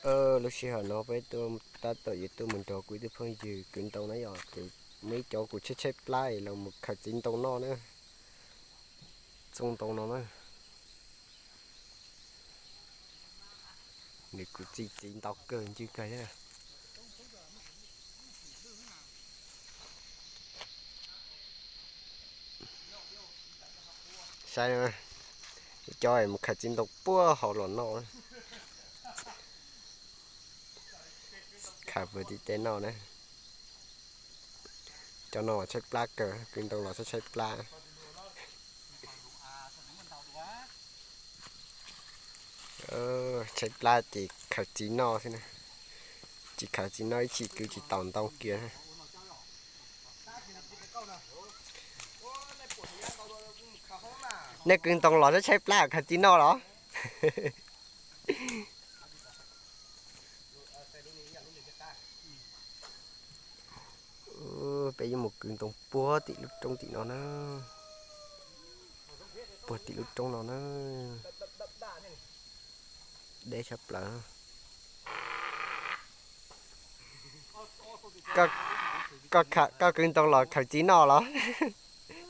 Lub sij hawm no peb tab tom yuav tuaj mus nrog kuv ib tug phooj ywg kwv ntoo na yom, ces muaj ib cov kuv tshaib tshaib plab es los mus khaws txiv ntoo noj na. Txooj ntoo no na, nws kuj txi txiv ntau kawg ncw kawg thiab. Saib, cov mus khaws txiv ntoo puag hauv los noj, khaws puag tim tej noj na. Cov no tshaib plab kawg, kwv ntoo los tshaib tshaib plab. Tshaib plab ces khaws txiv noj xwb na, tsis khaws txiv noj ib txhis kwv tsis taus ntoo kiag. Nej kwv ntoo los tshaib tshaib plab khaws txiv noj los? Peb yuav mus kwv ntoo puag tim lub roob tim no na, puag tim lub roob no na. Deb tshaj plaws. Koj kwv ntoo los khaws txiv noj los?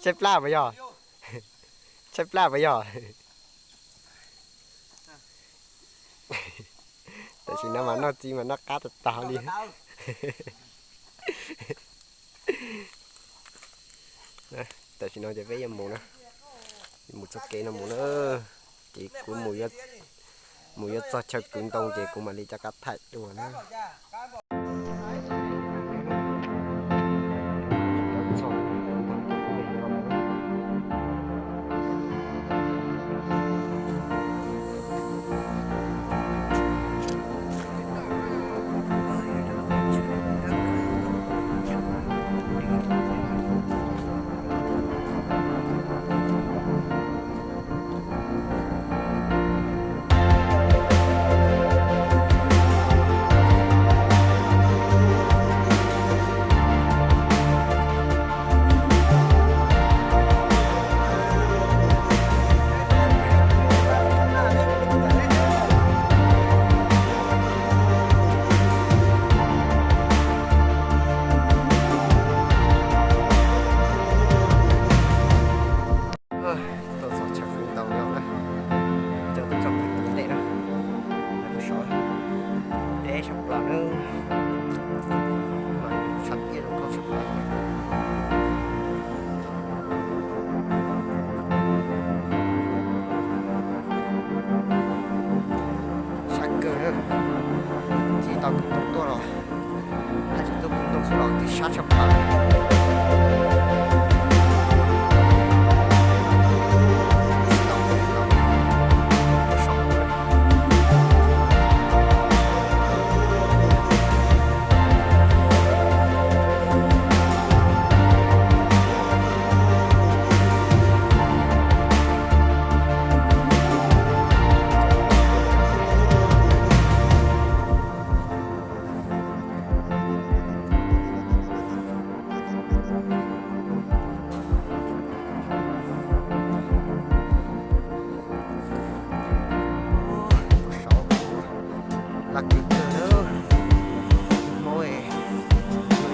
Tshaib plab puas yog? Tshaib plab puas yog? Tam sim no mas noj txiv mas noj qab tag tag li. Tam sim no ces peb yuav mus na, mus txoj kev no mus na, ces kuv mus yuav txog chaw kwv ntoo ces kuv mam li rov qab thaij dua na. Tuaj txog chaw kwv ntoo no na, coj tuaj tso kwv tus ntej na, tuaj saib, deb tshaj plaws na, mas tshav tiaj zoo nkauj tshaj plaws. Sab kawg na, tsis tau kwv ntoo tuaj los, hais tsis tuaj kwv ntoo xwb los twb sab tshaj plaws. Laj kawg kawg na, Hmoob,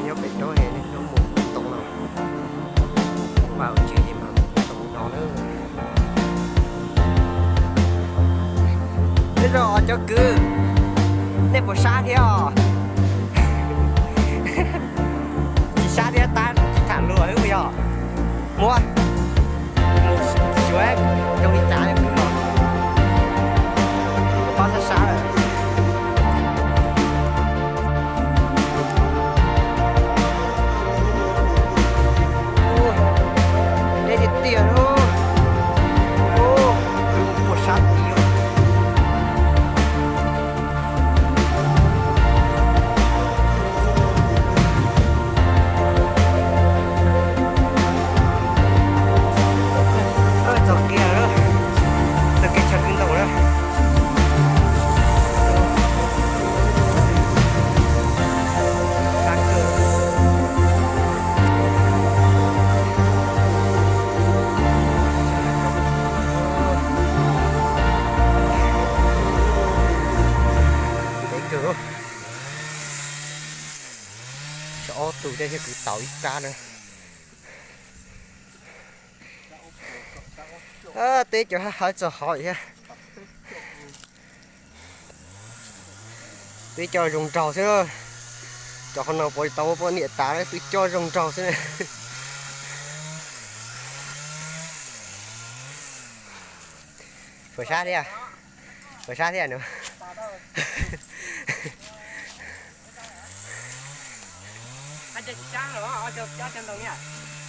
nyob pem roob es nej hnub mus ntoo no, mas tsis mas mus ntoo no na. Nyob zoo os cov kwv, nej puas sab thiab os? Tsis sab thiab tab tsis tham luag xwb puas yog? Muab mus xyuas zoo li cas kwv los, pab sab sab lawm. Deb tiag tiag lauj. Puas sab tid. Txog kiag lawm, Kwv tau ib rab na. Teb cov hawv txog hov thiab. Twb coj zoo nraug xwb. Cov qhov no puas tau poj niam tas, twb coj zoo nraug xwb. Puas sab thiab? Puas sab thiab nus?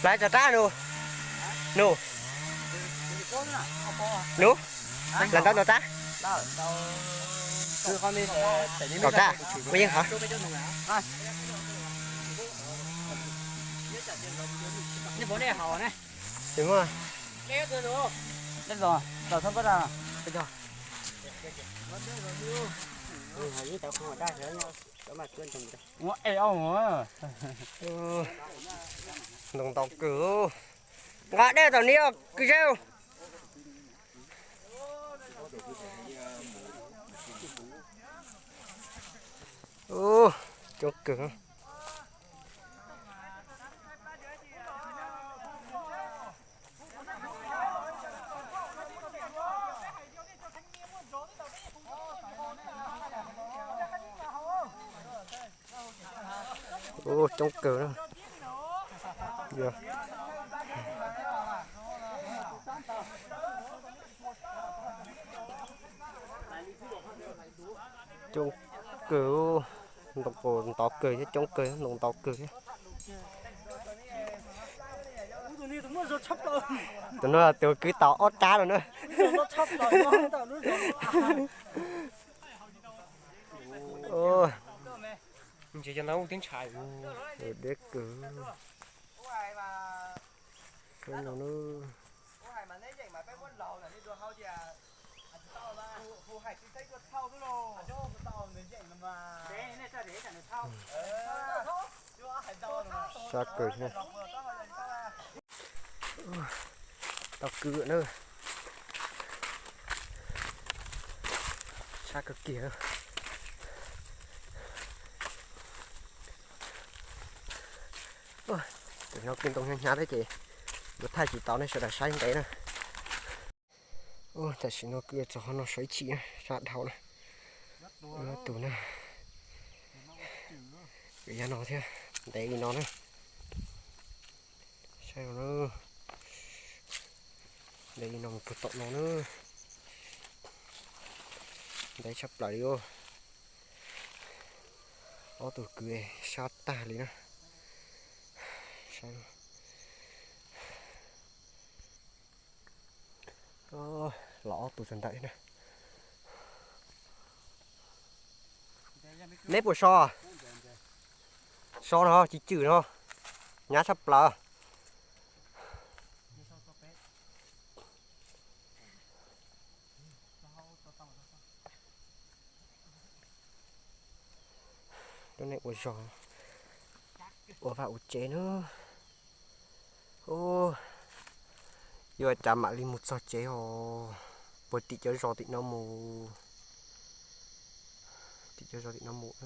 Lawv tso rab nus. Nus. Lawv ntau ntau rab. Kaum rab. Muaj yeej hov. Ntoo ntau kawg. Nqa dej tom ni kwv zeb. Coob kawg. Coob kawg na. Coob kawg, ntoo ntau kawg thiab, coob kawg, ntoo ntau kawg thiab. Tus no tus kwv tau ob rab no na. Deb kawg. Saib no na. Sab kawg thiab. Tau kwv na. Sab kawg kiag. Tam no kwv ntoo hnyav hnyav thiab ces yuav thaij tsis tau nej sawv daws saib ntev na. Tam sim no kwv txog qhov no sawv ib chim na, sab dhau na. Tus na, kwv yav no thiab, ntev li no na. Saib no na, ntev li no mus puag tom no na. Ntev tshaj plaws li os. Ob tug kwv sab tag li na. Los ob tug txog ntawm na. Neb puas so? So no, cim cwm no, hnyav tshaj plaws. Lub neej ua zog, ua vaj ua tsev na. Yuav ua cas mam li mus txog tsev os. Puag tim cov zos tim no mus, tim cov zos tim no mus.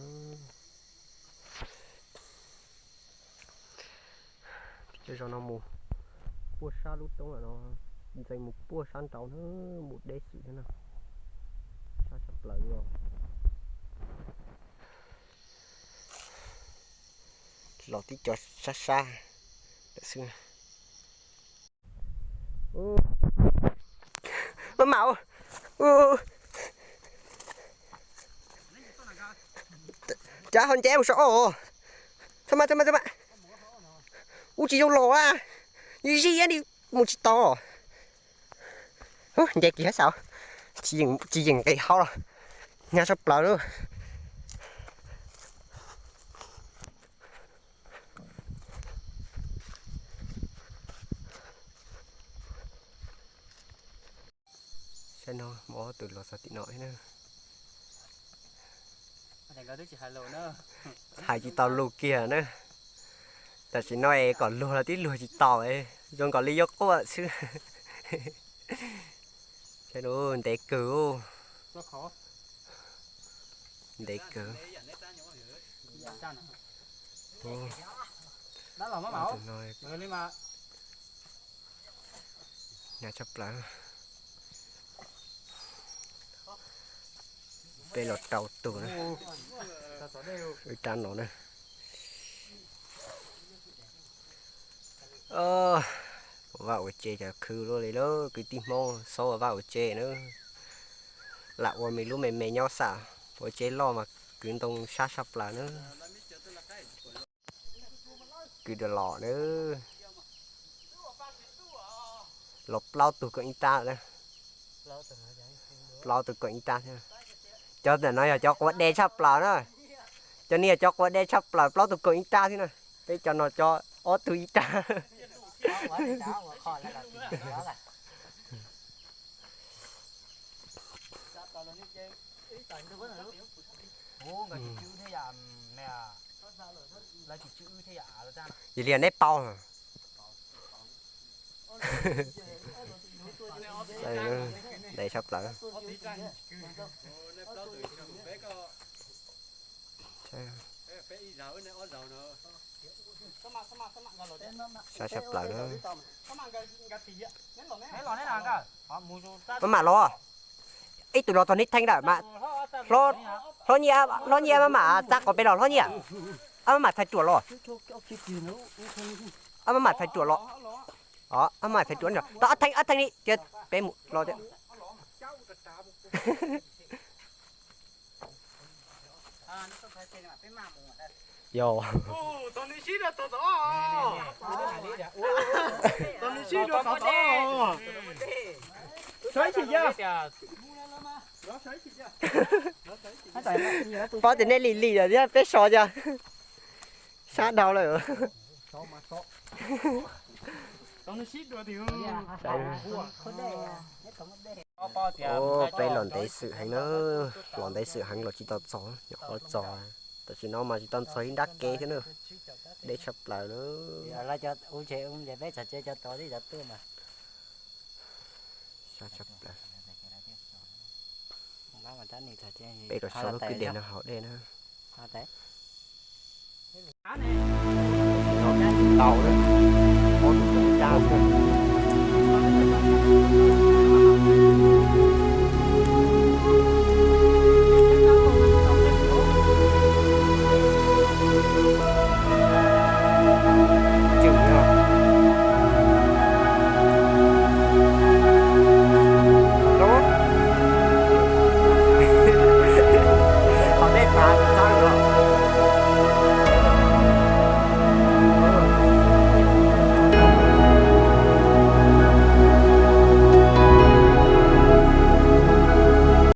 Tim cov zos no mus puag sab lub roob no, ntxeev mus puag sab nraud na, mus deb xwm thiab na. Sab tshaj plaws li os. Los tib co sab sab lawm xwb. Maj mam, cav ho nce mus saum os. Txhob mas, txhob mas, txhob mas. Ub, tsis zoo los a, zij li mus tsis tau. Nce kiag saum, tsis yeem nqis hauv los, hnyav tshaj plaws lawm. Saib no, muaj ob tug los txog tim no thiab na. Hais tsis tau lus kiag na. Tam sim no es kom luag los twb luag tsis tau, zoo nkaus li yuav quaj xwb. Saib no, ntev kawg. Ntev kawg. Tus no nyab tshaj plaws. Peb los rau tus na, wb rab no na. Vaj ua tse cov khwv luaj li lawm, kwv tij Hmoob xob ua vaj ua tse na. Lam ua me lub me me nyob xam, ua tsev loj mas kwv ntoo sab tshaj plaws na. Kwv dua los na. Los plaub tug koom ib rab na. Plaub tug koom ib rab thiab. Cov ntawm no yog cov quav de tshaj plaws na. Cov no yog cov quav de tshaj plaws, plaub tug koom ib rab thiab na. Peb cov no cov ob tug ib rab. Yog li neb paub. Ntev tshaj plaws. Sab tshaj plaws na. Maj mam los, ib tug los txog neb theej ntawm mas. Hlob Nyiaj, Hlob Nyiaj, maj mam txav qhov pem los Hlob Nyiaj. Maj mam txhais ruam los. Maj mam txhais ruam los. Maj mam txhais ruam, tau ob theej, ob theej li tias peb mus los tias. Yog. Pob tias nej lim lim lawm thiab peb so cas. Sab dhau lawm. Peb los ntev xwm heev na, los ntev xwm heev los tsis tau txog, nyuam qhuav txog. Tam sim no mas tsis tau txog ib nrab kev thiab na, deb tshaj plaws na. Sab tshaj plaws. Peb los so lub kwj deg no haus dej na. Tau na, ob tug koom ib rab xwb.